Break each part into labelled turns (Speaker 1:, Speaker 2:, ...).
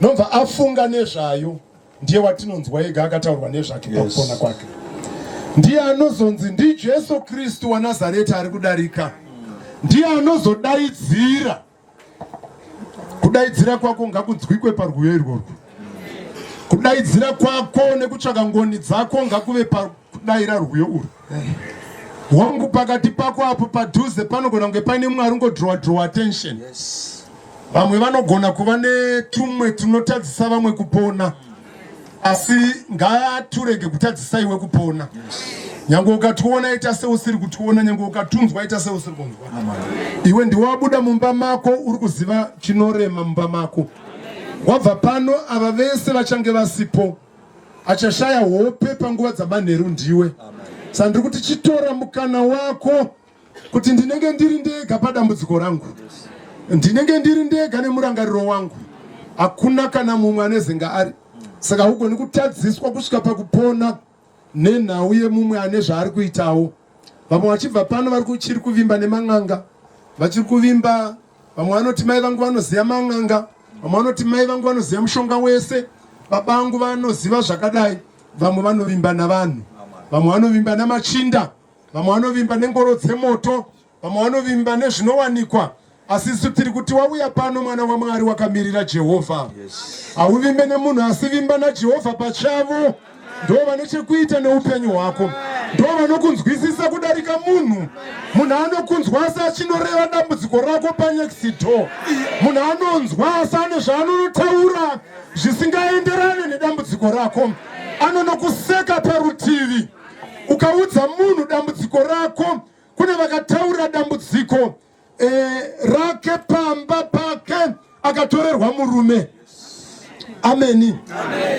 Speaker 1: Nobva afunga nezvayo, ndiye watinonzwa ega akataurwa nezvake pakupona kwake. Ndiye anozonzi ndiJesu Kristu waNazareta ari kudarika. Ndiye anozodaidzira. Kudaidzira kwako ngakunzwikwe parwiyo irworwo. Kudaidzira kwako nekutsvaka ngoni dzako ngakuve pakudaira rwiyo urwu. Wangu pakati pako apo padhuze panogona kunge paine mumwe ari kungodrowa drowa attention. Vamwe vanogona kuva netumwe tunotadzisa vamwe kupona, asi ngaturege kutadzisa iwe kupona. Nyange ukationa ita seusiri kutiona, nyange ukatunzwa ita seusiri kunzwa. Iwe ndiwe wabuda mumba mako, uri kuziva chinorema mumba mako. Wabva pano, ava vese vachange vasipo, achashaya hope panguva dzamanheru ndiwe. Saka ndiri kuti chitora mukana wako kuti ndinenge ndiri ndega padambudziko rangu, ndinenge ndiri ndega nemurangariro wangu, hakuna kana mumwe anezenga ari. Saka haugoni kutadziswa kusvika pakupona nenhau yemumwe ane zvaari kuitawo. Vamwe vachibva pano vari kuchiri kuvimba neman'anga, vachiri kuvimba. Vamwe vanoti mai vangu vanoziva man'anga, vamwe vanoti mai vangu vanoziva mushonga wese, baba vangu vanoziva zvakadai. Vamwe vanovimba navanhu, vamwe vanovimba namachinda, vamwe vanovimba nengoro dzemoto, vamwe vanovimba nezvinowanikwa. Asi isu tiri kuti wauya pano mwana waMwari wakamirira Jehovha. Hauvimbe nemunhu, asi vimba naJehovha pachavo. Ndo vane chekuita neupenyu hwako, ndo vanokunzwisisa kudarika munhu. Munhu anokunzwa asi achinoreva dambudziko rako panext door. Munhu anonzwa asi ane zvaanonotaura zvisingaenderane nedambudziko rako, anonokuseka parutivi. Ukaudza munhu dambudziko rako, kune vakataura dambudziko rake pamba pake, akatorerwa murume. Ameni.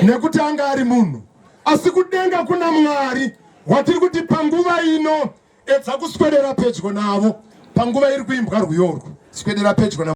Speaker 1: Nekuti anga ari munhu. Asi kudenga kuna Mwari watiri kuti panguva ino edza kuswedera pedyo navo. Panguva iri kuimbwa rwiyo urwu, swedera pedyo na